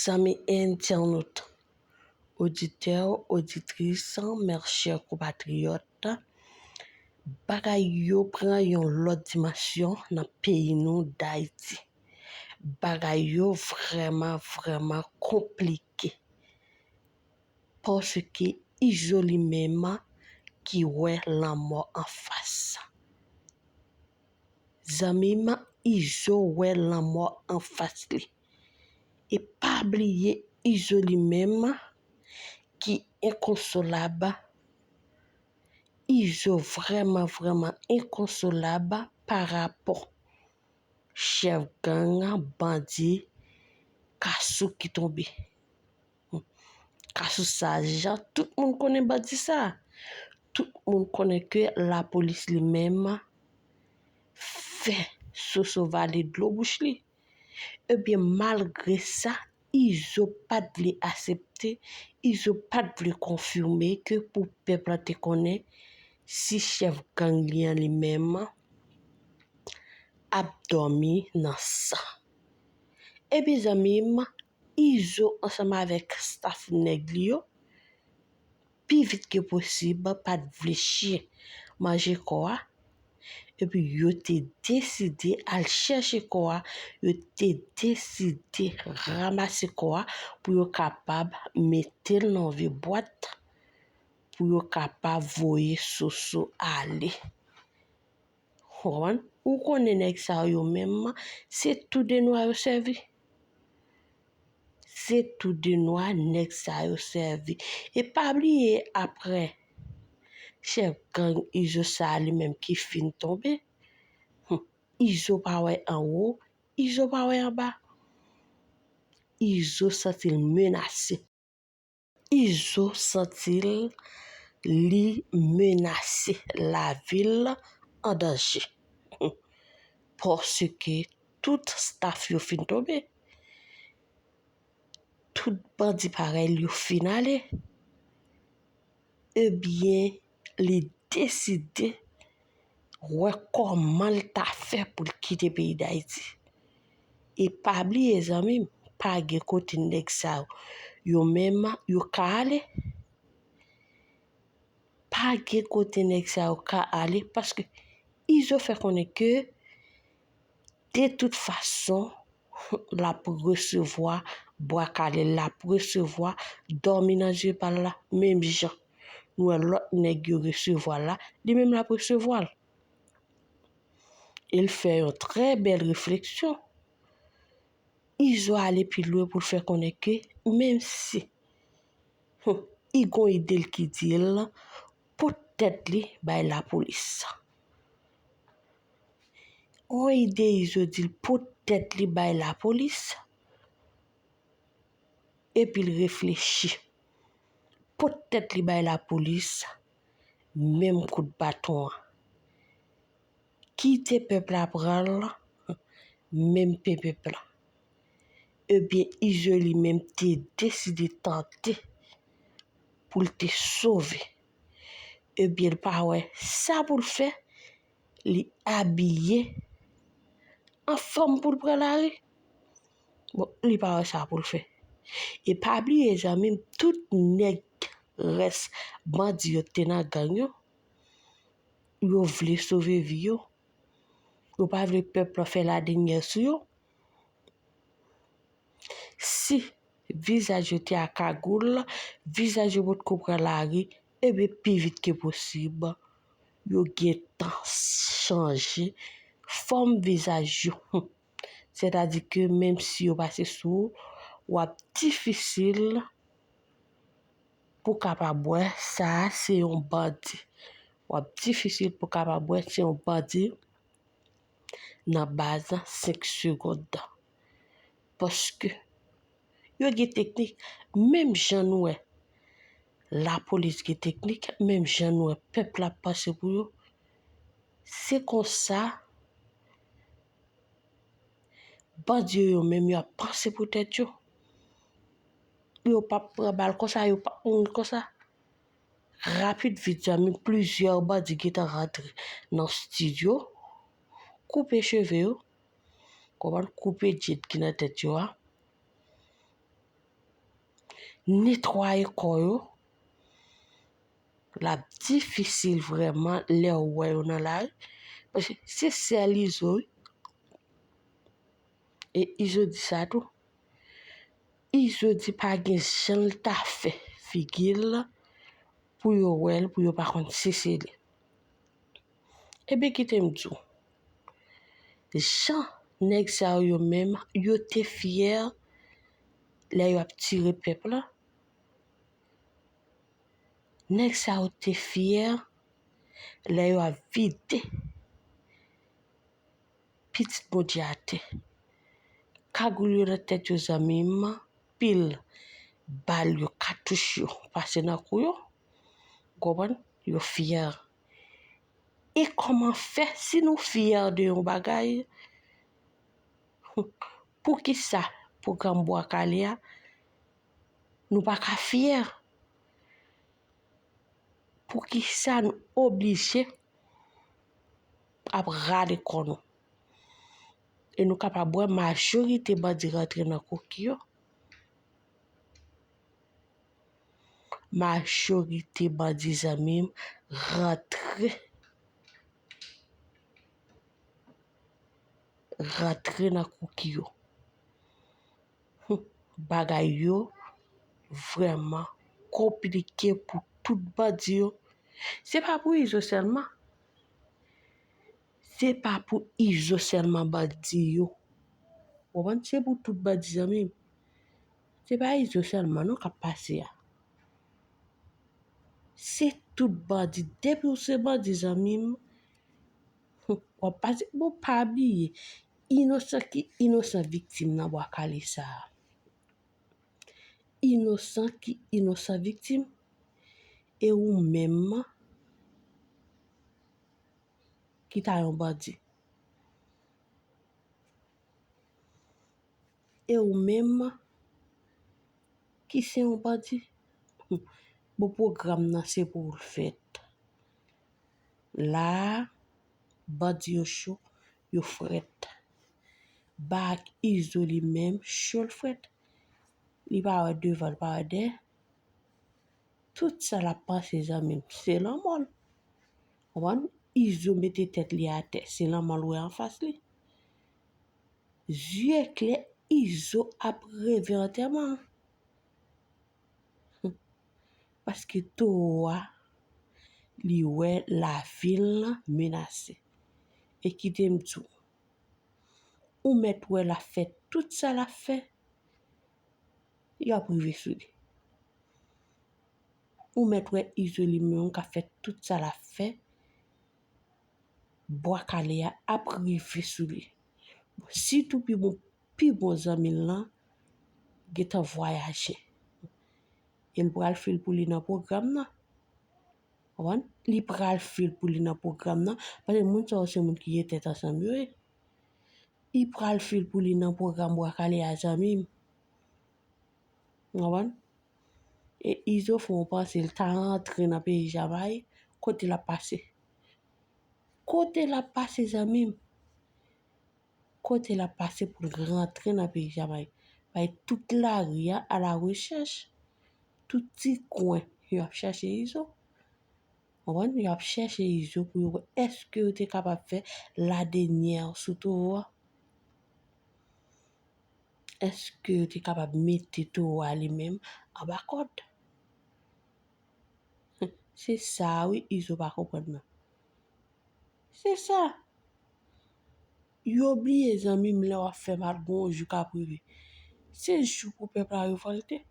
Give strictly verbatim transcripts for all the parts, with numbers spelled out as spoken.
Zanmi entènot, oditè, oditris, mè chè konpatriyòt, bagay yo pran yon lòt dimansyon nan peyi nou Dayiti. Bagay yo vrèman, vrèman konplike. Paske Izo li menm ki wè lanmò anfas. Zanmi m, Izo wè lanmò anfas li. E pa bliye Izo li menm ki enkonsolab. Izo vrèman, vrèman enkonsolab pa rapò chèf gang, bandi, Kasou ki tonbe. Kasou sa, jan tout moun konnen bandi sa. Tout moun konnen ke lapolis li menm fè Soso vale dlo bouch li. Ebyen, malgre sa, Izo pa t vle aksepte, Izo pa t vle konfime ke pou pèp la te konnen si chèf gang li an li menm ap dòmi nan san. Ebyen, zanmi m, Izo ansanm avèk staff nèg li yo, pi vit ke posib, pa t vle chen manje kò a. Epi yo te deside al chèche kò a, yo te deside ranmase kò a pou yo kapab mete l nan yon vye bwat, pou yo kapab voye Soso ale. Ou konprann? Ou konnen nèg sa yo menm, se tou de nwa yo sèvi. Se tou de nwa nèg sa yo sèvi. E pa bliye apre chèf gang Izo sa li menm ki fin tonbe, hmm, Izo pa wè anwo, Izo pa wè anba. Izo santi l menase. Izo santi l li menase, lavi l an danje. Paske tout staff yo fin tonbe. Tout bandi parèy li yo fin ale. Ebyen, li deside wè kòman l ta fè pou l kite peyi Dayiti. E pa bliye, zanmi m, pa gen kote nèg sa yo menm yo ka ale. Pa gen kote nèg sa yo ka ale, paske Izo fè konnen ke de tout fason, l ap resevwa bwa kale, l ap resevwa dòmi nan zye pa l la, menm jan nou wè lòt nèg yo resevwa l la, li menm l ap resevwa l. E l fè yon trè bèl refleksyon. Izo ale pi lwen pou l fè konnen ke menm si, hmm, li gon ide l ki di l pot tèt li bay lapolis. Yon ide Izo di l pot tèt li bay lapolis, epi l reflechi. Pot tèt li bay lapolis, menm kout baton an. Kite pèp la pran l, menm pe pèp la. Ebyen, Izo li menm te deside tante pou l te sove. Ebyen, l pa wè sa pou l fè, li abiye anfòm pou l pran lari. Bon, li pa wè sa pou l fè. E pa bliye, zanmi m, tout nèg rès bandi yo te nan gang yo, yo vle sove vi yo. Yo pa vle pèp la fè ladenyè sou yo. Si vizaj yo te a kagoul, vizaj yo potko pran lari, ebyen, pi vit ke posib, yo gentan chanje fòm vizaj yo. Sètadi ke menm si yo pase sou ou, w ap difisil pou kapab wè sa a se yon bandi. W ap difisil pou kapab wè se yon bandi nan baz senk segonn. Paske yo gen teknik, menm jan nou wè lapolis gen teknik, menm jan nou wè pèp la ap panse pou yo, se konsa bandi yo menm yo ap panse pou tèt yo. Yo p ap pran bal konsa, yo p ap mouri konsa. Rapid vit, zanmi, plizyè bandi gentan rantre nan estidyo, koupe cheve yo, konprann, koupe djed ki nan tèt yo a. netwaye kò yo, l ap difisil vrèman lè w wè yo nan lari. Paske se sèl Izo, wi. E Izo di sa tou. Izo di pa gen jan l ta fè figi l pou yo wè l, pou yo pa konn si se li. Ebyen, kite m di w, jan nèg sa yo menm, yo te fyè lè y ap tire pèp la. Nèg sa yo te fyè lè y ap vide pitit Bondye atè. Kagoul yo nan tèt yo, zanmi m, pil bal yo, katouch yo pase nan kou yo. Ou konprann? Yo fyè. E kòman fè, si nou fyè de yon bagay, poukisa pwogram Bwa Kale a, nou pa ka fyè? Poukisa nou oblije ap rale kò nou? E nou kapab wè majorite bandi rantre nan koki yo. Majorite bandi, zanmi m, rantre, rantre nan koki yo. Hum, bagay yo vrèman konplike pou tout bandi yo. Se pa pou Izo sèlman. Se pa pou Izo sèlman bandi yo. Ou konprann? Se pou tout bandi, zanmi m. Se pa Izo sèlman non k ap pase a. Se tout bandi. Depi w se bandi, zanmi m, w ap pase. Bon, pa bliye, inosan ki inosan viktim nan Bwa Kale sa a. Inosan ki inosan viktim. E ou menm ki ta yon bandi. E ou menm ki se yon bandi. Bon, pwogram nan se pou w l fèt. La a, bandi yo cho, yo frèt. Bak Izo li menm, cho l frèt. Li pa wè devan, li pa wè dèyè. Tout sa l ap panse, zanmi m, se lanmò l. Konprann? Izo mete tèt li atè, se lanmò l wè anfas li. Zye klè, Izo ap reve antèman. Paske towo a, li wè lavi l menase. E kite m di w, ou mèt wè l ap fè tout sa l ap fè, y ap rive sou li. Ou mèt wè Izo li menm k ap fè tout sa l ap fè, Bwa Kale a ap rive sou li. Sitou pi bon, pi bon zanmi l lan gentan vwayaje. E l pral fè l pou li nan pwogram nan. Konprann? Li pral fè l pou li nan pwogram nan. Paske moun sa yo se moun ki gen tèt ansanm yo ye. Li pral fè l pou li nan pwogram Bwa Kale a, zanmi m. Konprann? E Izo fè w panse l ta rantre nan peyi Jamayik, kote l ap pase. Kote l ap pase, zanmi m? Kote l ap pase pou l rantre nan peyi Jamayik? Bay tout lari a a la rechèch. Tout ti kwen, yo ap chèche Izo. Konprann? Yo ap chèche Izo pou yo wè èske yo te kapab fè ladenyè sou towo a. Èske yo te kapab mete towo a li menm anba kòd? Se sa wi, Izo pa konprann nan. Se sa. Yo bliye, zanmi m, lè w ap fè mal, gon yon jou k ap rive. Se jou pou pèp la revòlte.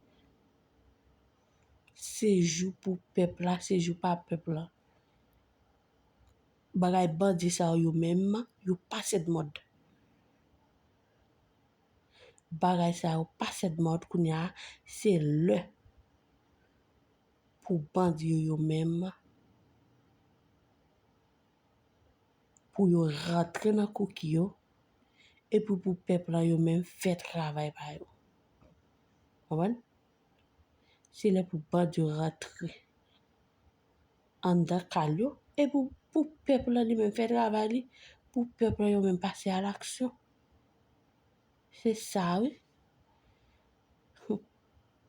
Se jou pou pèp la, se jou pa pèp la. Bagay bandi sa yo menm, yo pase dmòd. Bagay sa yo pase dmòd, kounye a, se lè pou bandi yo, yo menm, pou yo rantre nan koki yo, epi pou pèp la yo menm fè travay pa yo. Konprann? Se lè pou bandi yo rantre anndan kal yo, e pou, pou pèp la li menm fè travay li, pou pèp la yo menm pase a laksyon. Se sa wi.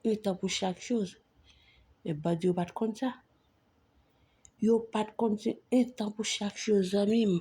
yon tan pou chak choz. Men bandi yo pa t konn sa. Yo pa t konn se yon tan pou chak choz, zanmi m.